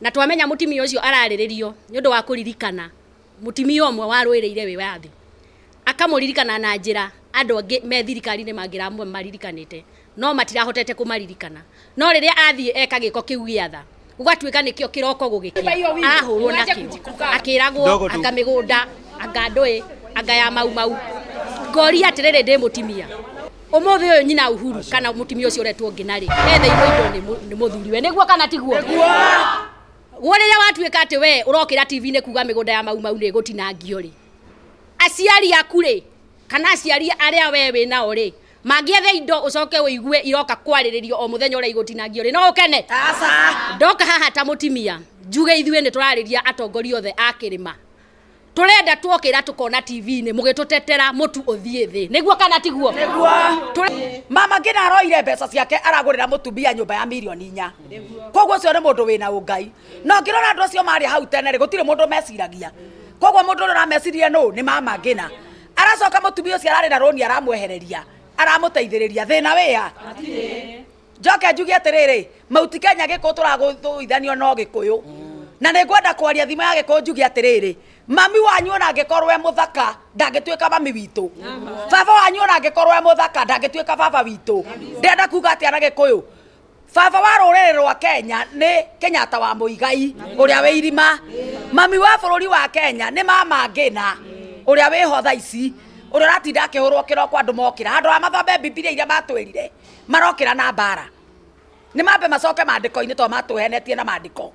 Na twamenya mũtimia ũcio ararĩrĩrio nĩ ũndũ wa kũririkana mũtimia ũmwe warũĩrĩire wĩyathi, akamũririkana na njĩra andũ angĩ me thirikari-inĩ mangĩramaririkanĩte no matirahotete kũmaririkana. No rĩrĩa athiĩ eka gĩko kĩu gĩa tha, gũgatuĩka nĩkĩo kĩroko gũgĩkĩa, arahũrwo nakĩo, akĩragwo anga mĩgũnda, anga ndũĩ, anga ya Mau Mau. Ngoria atĩrĩrĩ ndĩ mũtimia, Ũmũthĩ ũyũ nyina Uhuru kana mũtumia ũcio ũretwo Ngina rĩ, etheirwo indo nĩ mũthuriwe, nĩguo kana tiguo? Guo rĩrĩa watuĩka atĩ we ũrokĩra TV-inĩ kuga mĩgũnda ya Mau Mau nĩ ĩgũtinangio rĩ, aciari aku rĩ, kana aciari arĩa we wĩ nao rĩ, mangĩetha indo ũcoke ũigue iroka kwarĩrĩrio o mũthenya ũrĩa igũtinangio rĩ, no ũkene? Aca. Ndoka haha ta mũtimia njuge ithuĩ nĩ tũrarĩria atongoria othe a kĩrĩma. Tũrenda twokĩra tũkona TV-inĩ mũgĩtũtetera mũtu ũthiĩ thĩ, nĩguo kana tiguo? Nĩguo. Mama Ngina aroire mbeca ciake aragũrĩra mũtumia nyũmba ya mirioni inya. Koguo ũcio nĩ mũndũ wĩna ũngai. Na ũngĩrora andũ acio marĩ hau tene rĩ, gũtirĩ mũndũ meciragia. Koguo mũndũ ũrĩa ũrameciririe nũ? Nĩ mama Ngina. Aracoka mũtumia ũcio ararĩ na rũni aramwehereria, aramũteithĩrĩria. Thĩna wĩha? Njoke njuge atĩrĩrĩ, Mauti Kenya Gĩkũyũ tũragũithanio no Gĩkũyũ. Na nĩ ngwenda kwaria thimo ya Gĩkũyũ njuge atĩrĩrĩ, mami wanyu ona angĩkorwo e mũthaka ndangĩtuĩka mami witũ. Baba wanyu ona angĩkorwo e mũthaka ndangĩtuĩka baba witũ. Ndĩrenda kuga atĩa na Gĩkũyũ? Baba wa rũrĩrĩ rwa Kenya nĩ Kenyatta wa Mũigai ũrĩa wĩ irima. Mami wa bũrũri wa Kenya nĩ Mama Ngina ũrĩa wĩho thaa ici, ũrĩa ũratinda akĩhũrwo kĩroko andũ mokĩra. Handũ ha mathome Bibilia iria matwĩrire, marokĩra na mbara. Nĩ mambe macoke maandĩko-inĩ tondũ matũhenetie na maandĩko.